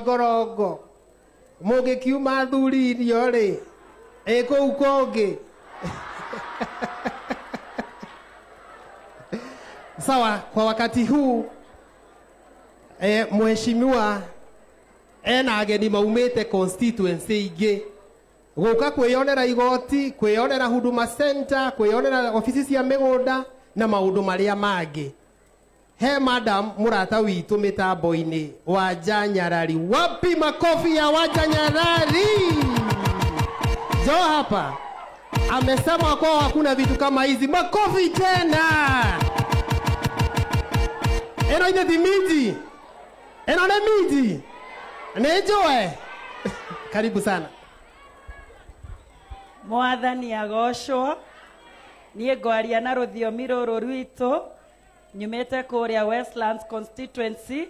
Ngorongo mũngĩkiuma athuri irio rĩ ĩ kũu kũngĩ. Sawa, kwa wakati huu mheshimiwa ena ageni maumĩte constituency ingĩ gũka kwĩyonera igoti, kwĩyonera Huduma Center, kwĩyonera ofici cia mĩgũnda na maũndũ marĩa mangĩ. He madam mũrata witũ mĩtambo-inĩ Wanja Nyarari. Wapi makofi ya Wanja Nyarari? Njoo hapa. Amesema kwao hakuna vitu kama hizi. Makofi tena. Eno ithe ti miji. Eno nĩ miji. Nĩ njũe. Karibu sana. Mwathani agocwo. Niĩ ngwaria na rũthiomi rũrũ rwitũ nyumĩte kũrĩa Westlands constituency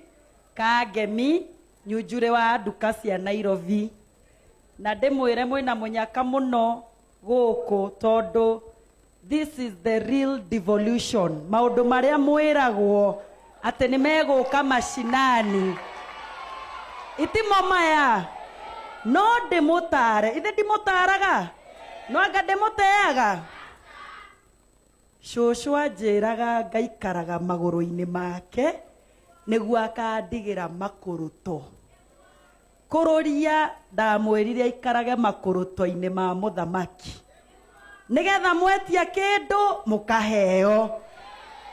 Kangemi Nyunjurĩ wa nduka cia Nairobi. Na ndĩmwĩre mwĩna mũnyaka mũno gũkũ tondũ this is the real devolution. Maũndũ marĩa mwĩragwo atĩ nĩ megũka mashinani itimo maya no ndĩmũtare. Ithe ndimũtaraga no anga ndĩmũteaga. Cũcũ anjĩraga ngaikaraga magũrũ-inĩ make nĩguo akandigĩra makũrũto. Kũrũria ndamwĩrire aikarage makũrũto-inĩ ma mũthamaki nĩgetha mwetia kĩndũ mũkaheo.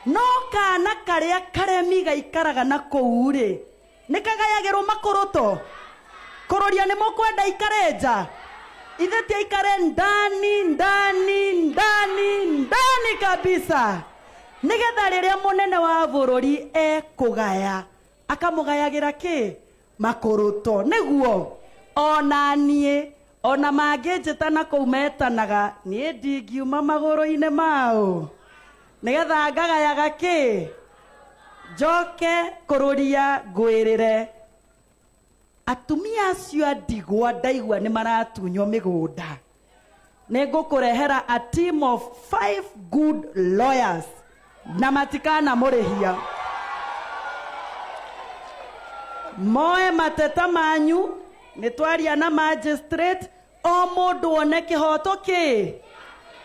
No kana karĩa karemi gaikaraga na kũu rĩ nĩ kagayagĩrwo makũrũto. Kũrũria nĩ mũkwenda aikare nja? Ithe ti aikare ndani ndani ndani ndani kabisa nĩgetha rĩrĩa mũnene wa bũrũri ekũgaya akamũgayagĩra kĩ? Makũrũto. Nĩguo ona niĩ ona mangĩnjĩta na kũu metanaga niĩ ndingiuma magũrũ-inĩ mao nĩgetha ngagayaga kĩ? Njoke kũrũria ngwĩrĩre atumia acio a ndigwa ndaigua nĩ maratunywo mĩgũnda. Nĩ ngũkũrehera a team of 5 good lawyers na matikana mũrĩhia. Moe mateta manyu nĩ twaria na magistrate o mũndũ one kĩhoto kĩ.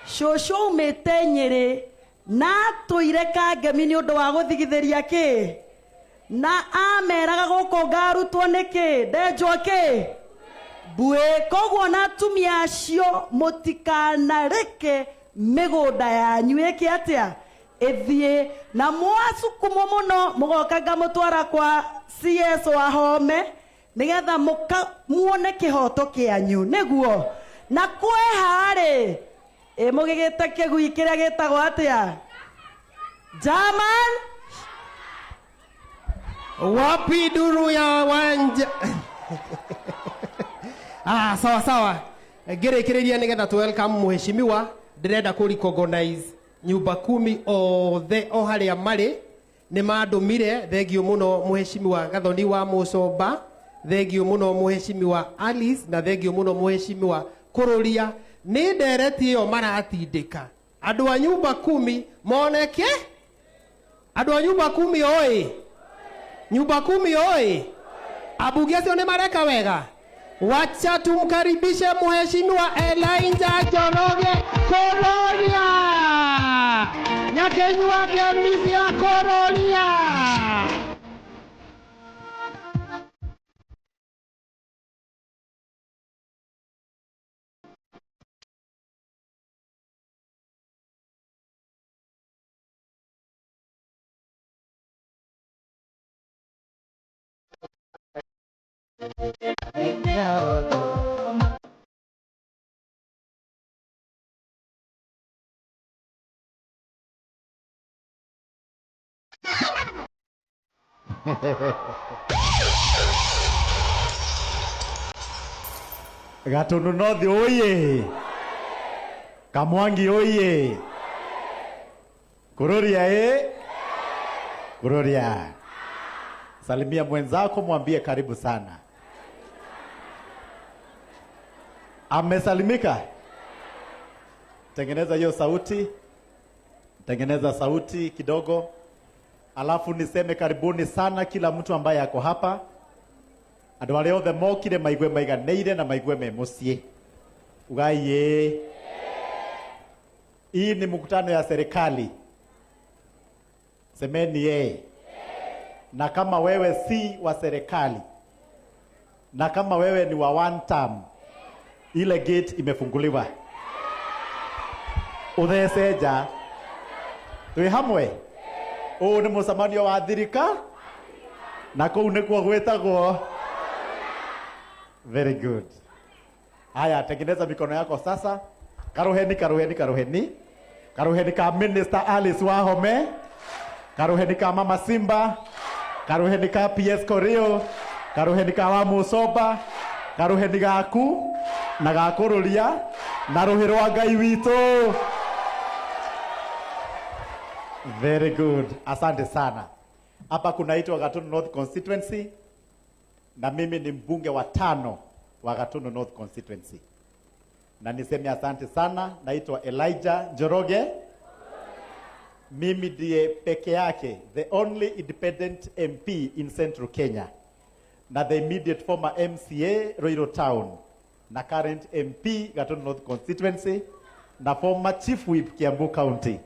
Cũcũ aumĩte Nyĩrĩ na atũire Kangemi nĩ ũndũ wa gũthigithĩria kĩ? Na ameraga gũkũ ngarutwo nĩkĩ? Ndenjwo kĩ? Mbuĩ. Koguo na atumia acio mũtikanareke mĩgũnda yanyu ĩke atĩa? Ĩthiĩ. Na mwasukumwo mũno mũgoka ngamũtwara kwa CS wa Home nĩgetha muone kĩhoto kĩanyu. Nĩguo na kweha rĩ ĩ mũgĩgĩte kĩgui kĩrĩa gĩtagwo atĩa? German. Wapi duru ya Wanja? Ah, sawa sawa. Ngĩrĩkĩrĩria nĩgetha tu welcome mheshimiwa, ndĩrenda kũ recognize nyumba kumi othe o harĩa marĩ nĩ mandũmire. Thengio mũno mheshimiwa Gathoni wa Mũcomba, thengio mũno mheshimiwa Alice, na thengio mũno mheshimiwa Kũrũria. Nĩ ndereti ĩyo maratindĩka andũ a nyumba kumi moneke. Andũ a nyumba kumi oĩ, nyumba kumi oĩ, ambunge acio nĩ mareka wega. Wacha tumkaribishe mheshimiwa Elijah Njoroge Kũrũria, Nyakenyua Kĩamithia Kũrũria. Gatundu North oye! Kamwangi oye! Kururia eh? Kururia. Salimia mwenzako mwambie karibu sana. Amesalimika? Tengeneza hiyo sauti. Tengeneza sauti kidogo. Alafu niseme karibuni sana kila mtu ambaye ako hapa. Andũ arĩa othe mokire maigue maiganĩire na maigue me mũciĩ. Ugai ĩĩ. Hii ni mkutano ya serikali. Semeni yeye. Na kama wewe si wa serikali, na kama wewe ni wa one term, ile gate imefunguliwa. Uthece nja twi hamwe. Ũũ nĩ mũcemanio wa thirika na kũu nĩkuo gwĩtagwo. Very good. Haya, tengeneza mikono yako sasa. Karuheni, karuheni, karuheni, karuheni ka Minister Alice Wahome, karuheni ka Mama Simba, karuheni ka PS Korio, karuheni ka wa Musoba, karuheni gaku na gakururia na ruhi rwa Ngai witũ. Very good. Asante sana. Hapa kunaitwa Gatundu North Constituency na mimi ni mbunge wa tano wa Gatundu North Constituency. Na niseme asante sana. Naitwa Elijah Njoroge. Mimi ndiye peke yake the only independent MP in Central Kenya na the immediate former MCA Ruiru Town na current MP Gatundu North Constituency na former Chief Whip Kiambu County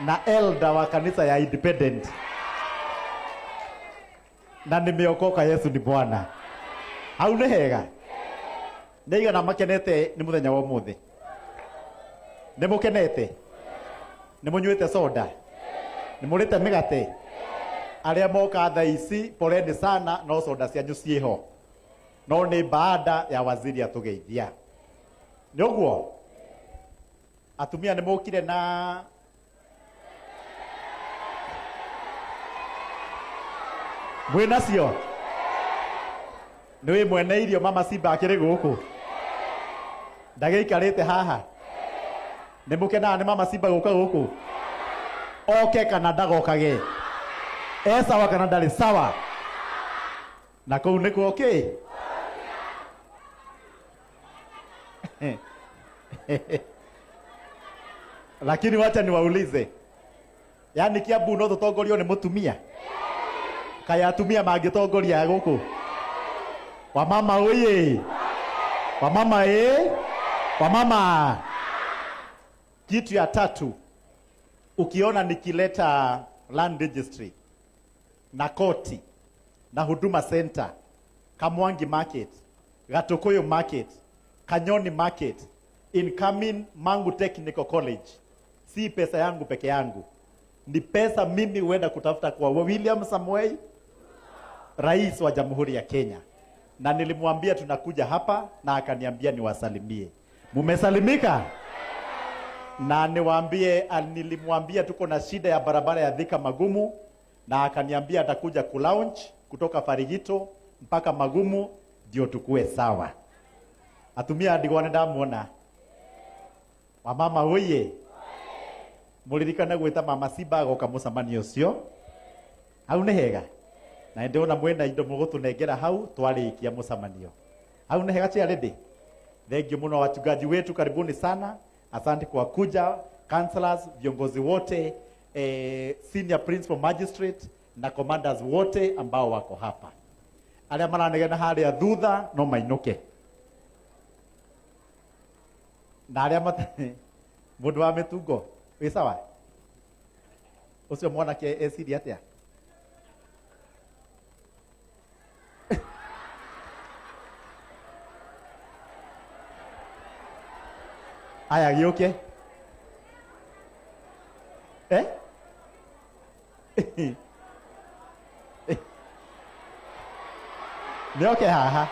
na elder wa kanisa ya Independent na nimeokoka. Yesu ni Bwana. Hau nĩ hega. Nĩ igana makenete nĩ mũthenya wa ũmũthĩ? Nĩ mũkenete? Nĩ mũnyuĩte soda? Nĩ mũrĩte mĩgate? Arĩa moka thaa ici, poleni sana, no soda cianyu ciĩho, no nĩ baada ya waziri atũgeithia. Nĩ ũguo atumia nĩ mũkire na mwĩ nacio nĩ wĩ mwene irio. Mama Simba akĩrĩ gũkũ, ndagĩikarĩte haha. Nĩ mũkenaga nĩ Mama Simba gũka gũkũ? Oke kana ndagokage, e sawa kana ndarĩ sawa? Na kũu nĩkuo kĩ. Lakini wacha niwaulize, yaani Kiambu no tũtongorio nĩ mũtumia? Kaya atumia mangĩtongoria gũkũ? Wamama oye! Wamama e! Wamama! Kitu ya tatu, ukiona nikileta land registry na koti na Huduma Center, Kamwangi Market, Gatukuyu Market, Kanyoni Market, incoming Mangu Technical College, si pesa yangu peke yangu, ni pesa mimi huenda kutafuta kwa William Samoei, rais wa Jamhuri ya Kenya, na nilimwambia tunakuja hapa na akaniambia niwasalimie. Mumesalimika? Na niwaambie, nilimwambia tuko na shida ya barabara ya Thika Magumu, na akaniambia atakuja kulaunch kutoka Farigito mpaka Magumu ndio tukue sawa. Atumia ndigwa nĩ ndamuona. Wamama oye! Mũririkane gwĩta Mama Simba agoka mũcemanio ũcio. Hau nĩ hega. Na ndĩrona mwĩna indo mũgũtũnengera hau twarĩkia mũcemanio. Hau nĩ hega, chairlady. Thank you muno wachungaji wetu, karibuni sana. Asante kwa kuja, councillors, viongozi wote, senior principal magistrate na commanders wote ambao wako hapa. Arĩa maranegena harĩa thutha no mainũke. Na arĩa mata mũndũ wa mĩtungo wĩ sawa? Ũcio mwanake eciria atĩa? Aya, gĩũke. Eh? Nĩ oke haha.